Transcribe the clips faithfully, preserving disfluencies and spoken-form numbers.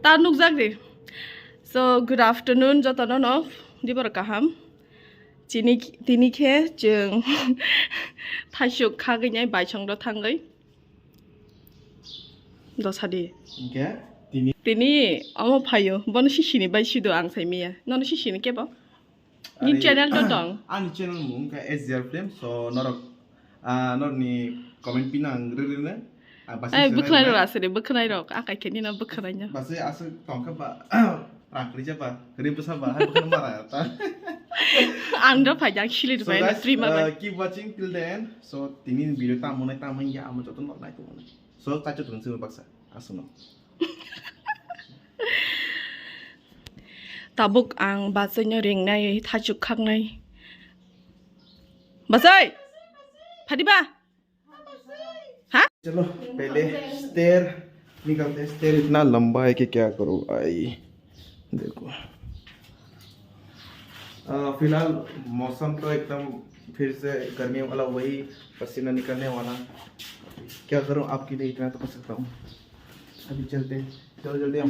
Ta nukjak di. So, good afternoon, jotono no, dibor kaham. Chini, tini khe chwng thaisuk khagwi nai baisongdo thangwi. Dosa di. Hingke tini? Tini omo phaio, bono sisini bai sido ang sai miya. Nono sisini kebo? Ni channel to tong? Ani channel mung khe S J R Film, so norok, ah, norokni comment pina ang ri ri ne. Ah, basi Eh, channel bwkhnai rok na. Aswk de, bwkhnai rok, akai khe nino bwkhnai no. Basi aswk tong khe ba, rang kwrwi jaba, ri bwsa ba, hai bwkhano mara ta. Ang do phai jak silir So bai na guys, three ma bai. Uh, keep watching till the end. So tini video tamo nai tamo ya amo joto nok nai tamo nai. So chachu tong sini baksa, asuno. Tabuk ang bachaino ringnai thachuk khaknai. Bachai! Phadiba? Ha? चलो, पहले स्टेयर निकालते हैं। स्टेयर इतना लंबा है कि क्या करूँ भाई, देखो। अ, फिलहाल मौसम तो एकदम फिर से गर्मी वाला, वही पसीना निकलने वाला। क्या करूँ, आपके लिए इतना तो कर सकता हूँ। अभी चलते हैं, चलो जल्दी आओ।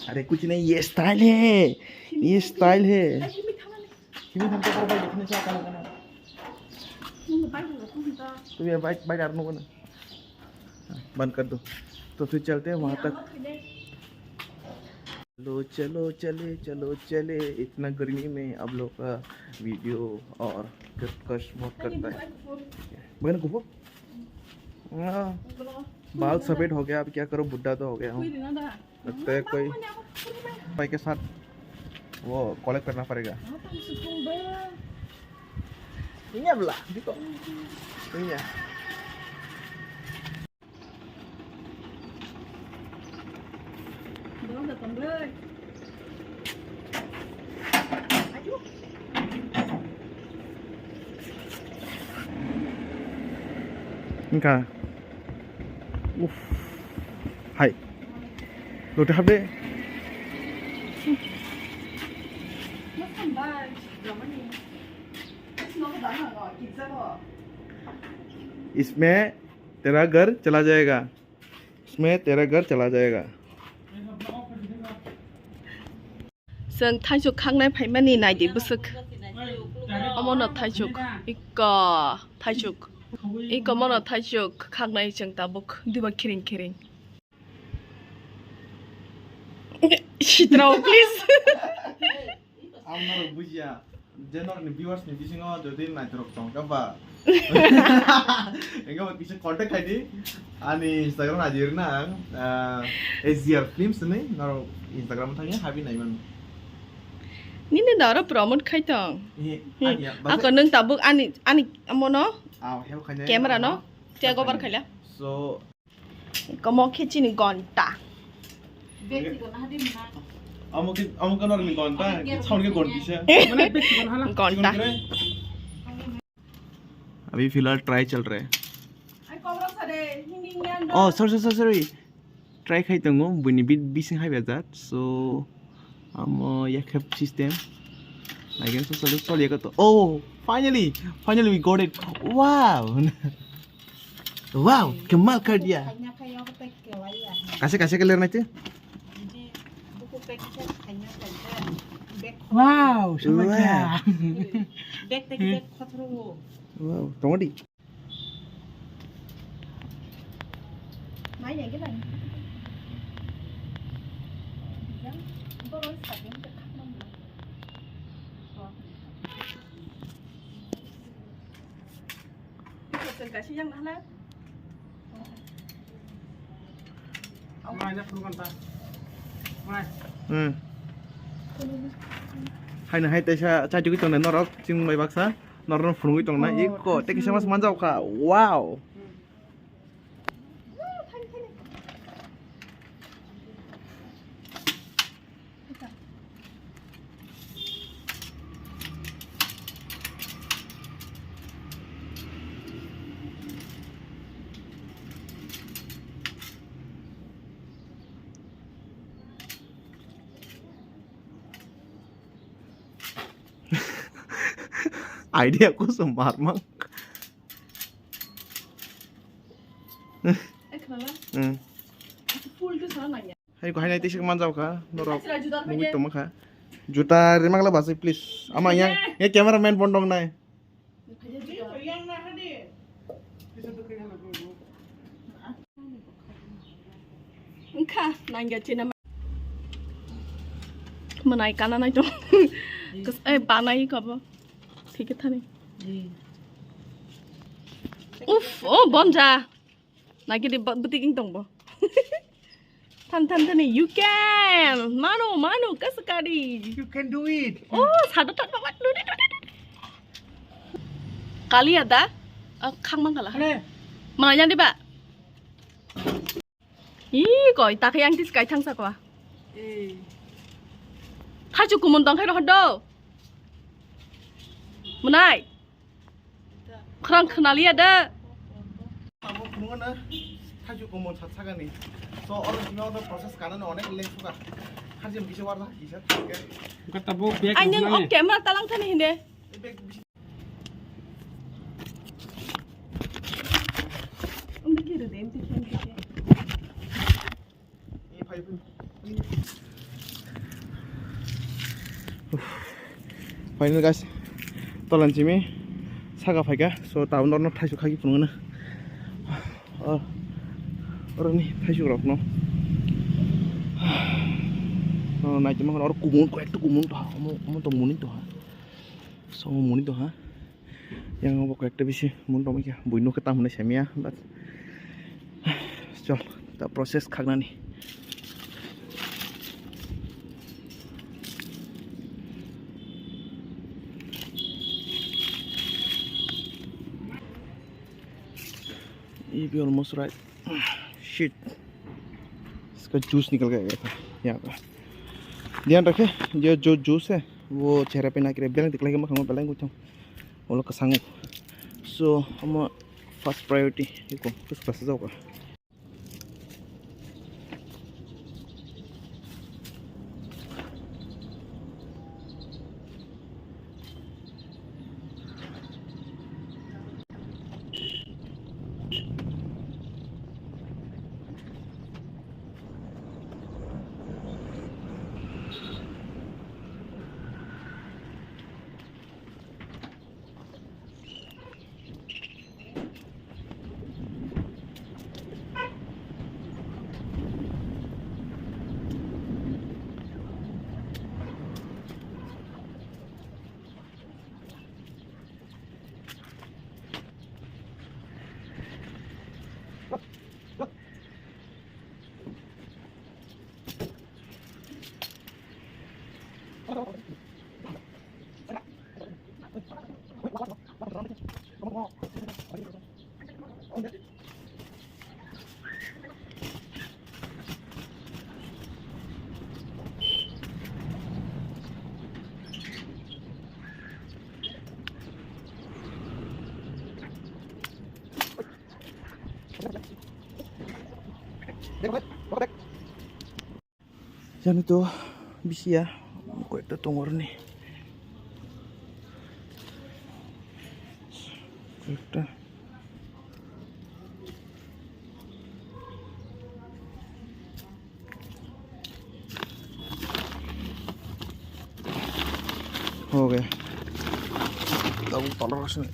अरे कुछ नहीं, ये स्टाइल है, ये स्टाइल है। Simi thamsa pura bai dekhne cha kana kana. Nung bai bai bai bai. Tu ya bai bai dar nung kana. हाँ, बंद कर दो। तो फिर चलते हैं वहाँ तक। चलो चलो चले चलो चले, इतना गर्मी में आप लोग का वीडियो और कश बहुत करता है। बहन को वो? हाँ, बाल सफेद हो गया, अब क्या करो, बुढ़ा तो हो गया हूँ। लगता है कोई भाई के साथ वो कलेक्ट करना पड़ेगा। Ini belah, di kok. Iya. Engka. Uff. Hai. Lote habde. इसमें तेरा घर चला जाएगा। इसमें तेरा घर चला जाएगा। Chwng thaisuk khaknai phaimani naidi bwswk. Omono thaisuk. Ikko thaisuk. Ikko mono thaisuk khaknai chwng tabuk. Diba khiring khiring. Sitrao, please. Ang norok bujiya. Je norokni viewers ni bisingo jodi naithok tongkha ba, engkhe ba kisa contact khaidi. Ani Instagram I D rwna ang, ah, S G R Films hinwi norok Instagram thangwi habi naiman. Nini doro promote khai tong. Eh, hmm. Ani ya, ako nung tabuk ani, ani amono. Ah, help khainai. Camera no. Tia gobar khaila. So, Komo khe chini gonta. Amo khe, amo khe norokni gonta, sound khe gonti se. Gonta। अभी फिलहाल ट्राई चल रहा है। Oh, sorry, sorry, sorry, sorry। Try khai tongo, buini bit bising hai bajat. So, amo yakhep system. Again, so, sorry, sorry, yakoto. Oh, finally, finally we got it. Wow. Wow, kemal kar diya. Kaisa kaisa ke ler nai te. Wow, sama kya? Wow, tongo di. Hmm. Haino hai teisa chaitugwi tongnai norok chimung bai baksa norokno phunugwi tongnai iko tei kisa mas manjao kha. Wow. Idea ko sumar mang. Eh, kenapa? Hmm. Hai ko hai nai tisik manjao kha norok. Mungwi tongma kha. Juta rimang la basai please. Ama yang ya cameraman bondong nai. Wngkha nangya china. Manai kana nai tong. Kas ai banai kabo. Thik thani. Uff, oh bonja. Nagidi bwtwi king tongbo. Than than thani you can. Mano mano kasakari. You can do it. Oh, sada than bawa. Kaliya da. Khang mang kala. Mana yang di ba? Ih koi, takai yang tis kai thang sakwa. Thachu kumun tong khai rohor do. Munai. Khorang khnaliya da. Abo khungo na thachu komon sat sagani. So oro simi oro process kana no onek leng suka. Harjem bisa warna kisa. Kata bo bag. Ai nang ok camera talang thani hinde. Final guys, tolan chimi saka phaika, so tabuk norno thaisu khaki phunukno. Oh, oroni thaisu rokno. Oh, naituma oro kumun, koyekta kumun to, omo, omo to muni to ha. So muni to ha. Yang bo koi ekta bisi mun tongmai khe buino khe tam hwnwi saimaya, but chol ta process khaknani. Ibi almost right. Shit. Iska juice nikal gaya tha. Yahan pe. Dhyan rakhe, ye jo juice hai, wo chehra pe na gire, beleng diklai ke makhang beleng kuchang. Olo kasango. So, amo first priority iko, kus klasa jao ka. Jani to bisi ya, koyekta tongo rwni. Koyekta. Okay. Tabuk tola rok sini.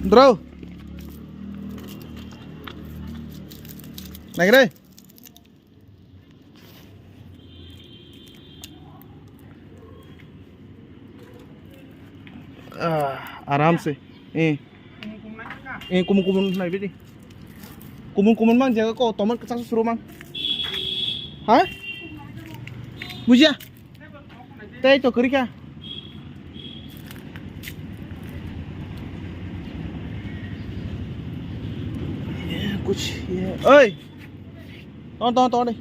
Bro. Nagre. Ah, aram se. Eh. Eh, kumun kumun nai bidi. Kumun kumun mang jaga ko tomat kachak suru mang. Ha? Bujia? Tei to kwrwi kha. Kuch ye. Oi. Ton ton ton dei.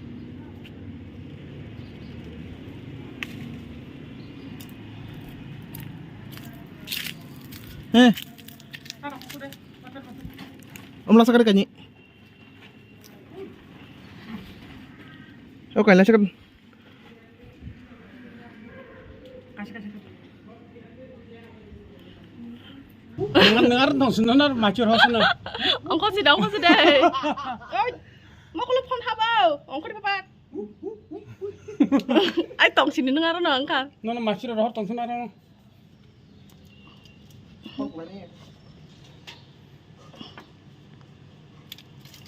He. Amla sakari kani. O kaila sakari. Nang ar tong sino nar machur hosno. Ongko sida, ongko sida. Oi, mokolo phone habo, ongko di papa. Ai tong sini nang aro no angka. Nono machur rohor tong sino aro.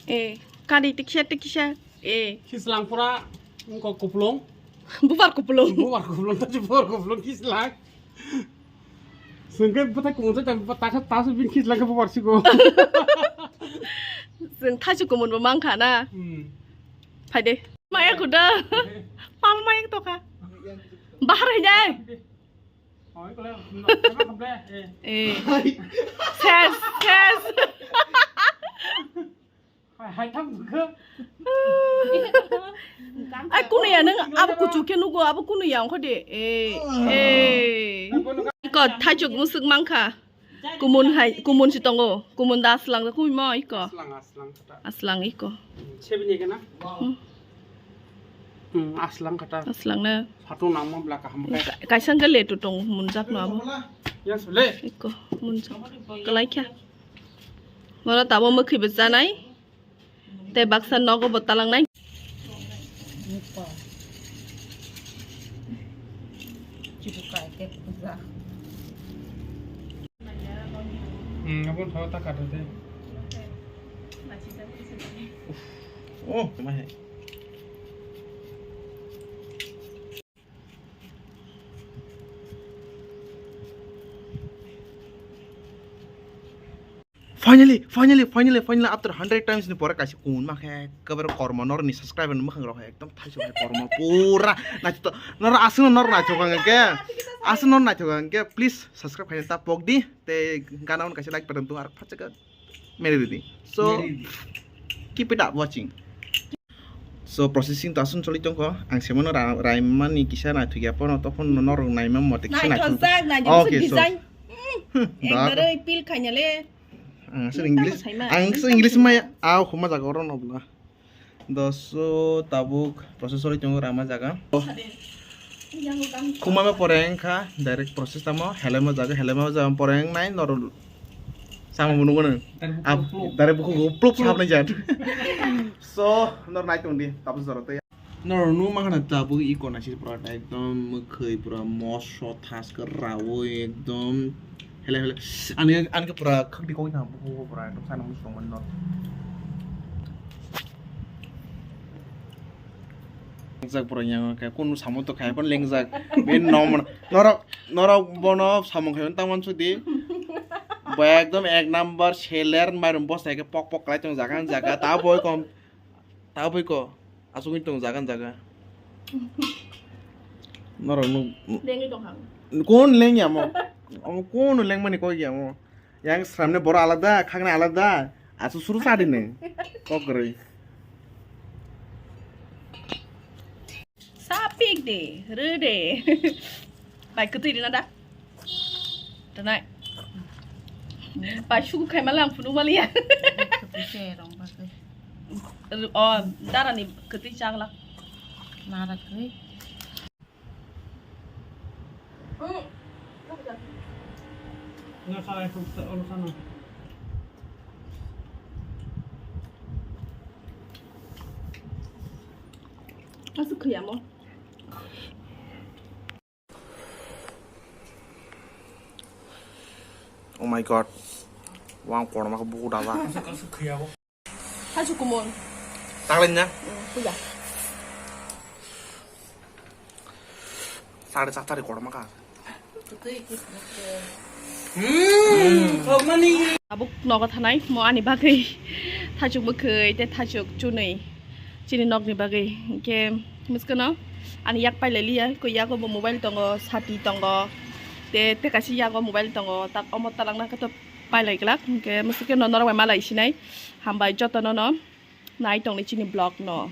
Eh, kari tikisa tikisa. Eh. Kislang pura, ongko kuplung. Bubar kuplung. Bubar kuplung, tadi bubar kuplung kislang. Sengke bata kumunsa jam bata kha tasu bin khis laka bor siko. Seng thasu kumun bo mangkha na. Hmm. Phaide. Maya kuda. Pal maya toka. Bahar hai jai. Eh. Ses, ses. Hai, hai, tham dukha. Ai, kunuya nang abo kuchuk khe nugo, abo kunuya ongkho de. Eh, eh. Iko thaichuk musuk mangkha. Kumun hai, kumun si tongo. Kumun da aslang da kumi mo iko. Aslang, aslang kata. Aslang iko. Sebini kena? Hmm. Hmm, aslang kata. Aslang na. Phatung nangma bla kaham khe. Ka-, kaisang khe letu tong munjak no abo. Ya sule. Iko munjak. Kalai kha. Moro tabo mwkhwi bo chanai. Tei baksa nogo bo talangnai. Hmm, abon thaw ta kata de. Oh, kemai hai. Finally, finally, finally, finally, after hundred times ni pore kaisa kumun ma khe, kebere kormo norni subscriber ni mwkhang rok hai ekdom thaichuk hai kormo pura naithotok. Noro aswkno nor naithok ang khe, aswkno naithok ang khe, please subscribe khaina ta pok di, tei gana on kaisa like button tu ar phacha ka meri di. So, keep it up watching. So processing to aswk choli tongkho, ang semano ra-, raimani kisa naithokya pono, tophon norok naima mote kisa naithok. Naithokjak, naithok. Okay, so. Design. Hmm, ekdare pil khainale. Ang aswk English, ang aswk English maya, aw khuma jaga oro nobla. Doso tabuk process choli tongo rama jaga. Khumama pore wngkha direct process tamo helema jaga, helema jaga pore wngnai norok sama bo nukgo nang. Direct bukhuk plup. Direct bukhuk plup sabnai jat. So nor nai tongdi tabuk jora tei. Nor nu ma khana tabuk iko nasi product ekdom mwkhwi pura moso thaska rawi ekdom hele hele ani ani pura khakdi kok na bukhuk pura ekdom sana musi tongmani nor. Lengjak borok yang khe kunu samung to khai phano lengjak. Be nom norok, norok bono samung khai tangman sudi. Bo ekdom ek number seller mairum bosta khe pok pok khlai tong jaga jaga ta boi kom ta boi ko asugwi tong jaga jaga. Norok nuk Lengwi tong kha. Kon lengya mo? Omo kunu lengmani koi ya mo? Yang sramne boro alada, khakne alada. Asu suru sadi ne. Kok gri. Sapik de, re de. Bai kwtwi rina da. Tanai. Bai sugu khai mala ang phunu maliya. Kwtwi se rong ba khe. O, dara ni kwtwi chagla. Nara khe. Aswk khuyamo. Oh my god. Wang korma khe buku daba. Aswk, aswk khuyabo. Hachu kumon. Taklai na? Hmm, puja. Sare chatari korma ka. Hmm, khokmani. Tabuk nogo thanai mo ani bagwi thachuk bwkhwi tei thachuk chunwi chini nokni bagwi. Hinkhe mwskano ani yak pailai liya, koi yago bo mobile tongo, sati tongo, te, te kaisa yago mobile tongo, tak omo talangna khe to pailai glak. Hinkhe mwskano norok bai malai sinai, hambai jotono no nai tongni chini vlog no.